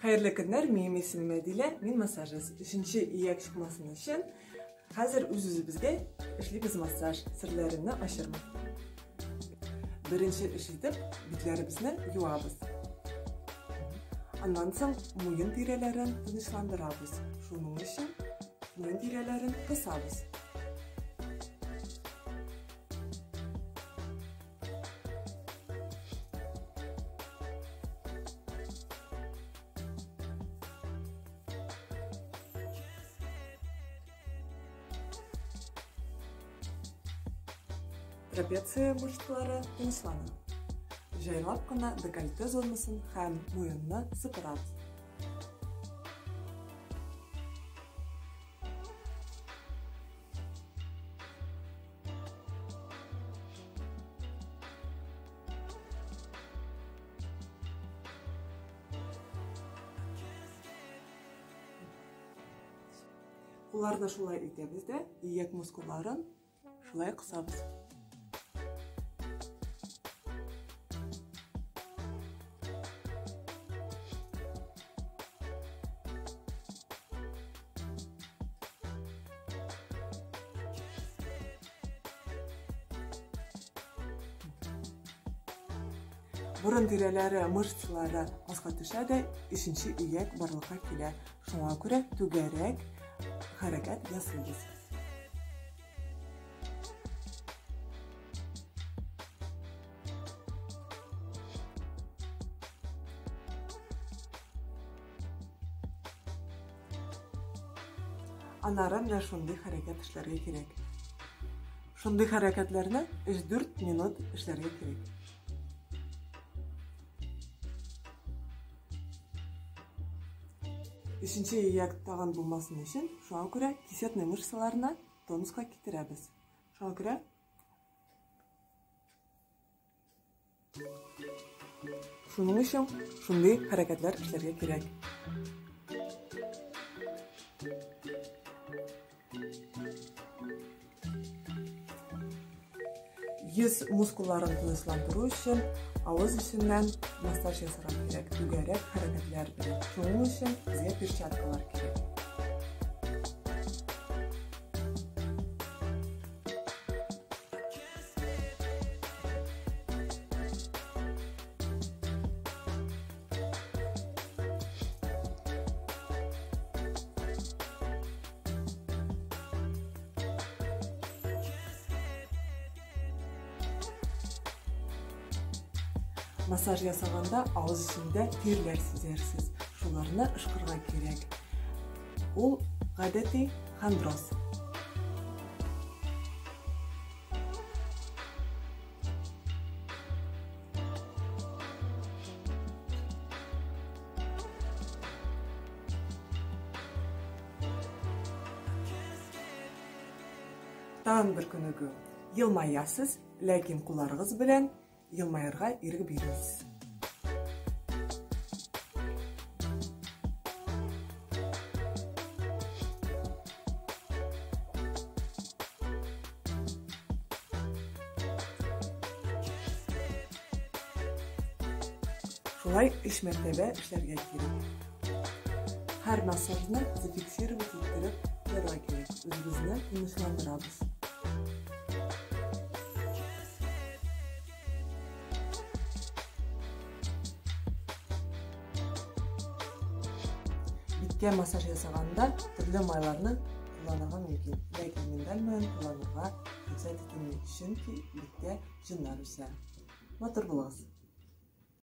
Хәерле көннәр, минем исемем Әдилә, мин массажист. Өченче ияк чыкмасын өчен хәзер үз-үзебезгә эшлибез массаж, серләремне ачырмын. Беренче эш итеп битләребезне юабыз. Аннан соң муен тирәләрен тынычландырабыз. Шуның өчен муен тирәләрен кысабыз. Трапеция мышцалары тынычлана. Җайлап кына декольте зонасын һәм муенны сыпырабыз. Кулларны шулай итәбез дә, ияк мускулларын шулай кысабыз. Борын тирәләре, мышцалары аска төшә дә, өченче ияк барлыкка килә. Шуңа күрә түгәрәк хәрәкәт ясыйбыз. Аннары менә шундый хәрәкәт эшләргә кирәк. Шундый хәрәкәтләрне 3-4 минут эшләргә кирәк. Өченче ияк тагын булмасын өчен, шуңа күрә кисетный мышцаларны тонуска китерәбез. Шуңа күрә Шуның өчен шундый хәрәкәтләр эшләргә кирәк. Йөз мускулларын тынычландыру өчен авыз эченнән массаж ясарга кирәк, түгәрәк хәрәкәтләр белән. Шуның өчен безгә перчаткалар кирәк. Массаж ясаганда авыз эчендә тирләр сизәрсез. Шуларны ышкырга кирәк. Ул гадәти хондроз. Тагын бер күнегү. Елмаясыз, ләкин кулларыгыз белән елмаерга ирек бирмисез. Шулай өч мәртәбә эшләргә кирәк. Һәр массажны зафиксировать иттереп куярга кирәк. Үзебезне тынычландырабыз. Биткә массаж ясаганда төрле майларны кулланырга мөмкин. Ләкин миндаль маен кулланырга рөхсәт ителми, чөнки биттә җоннар үсә. Матур булыгыз!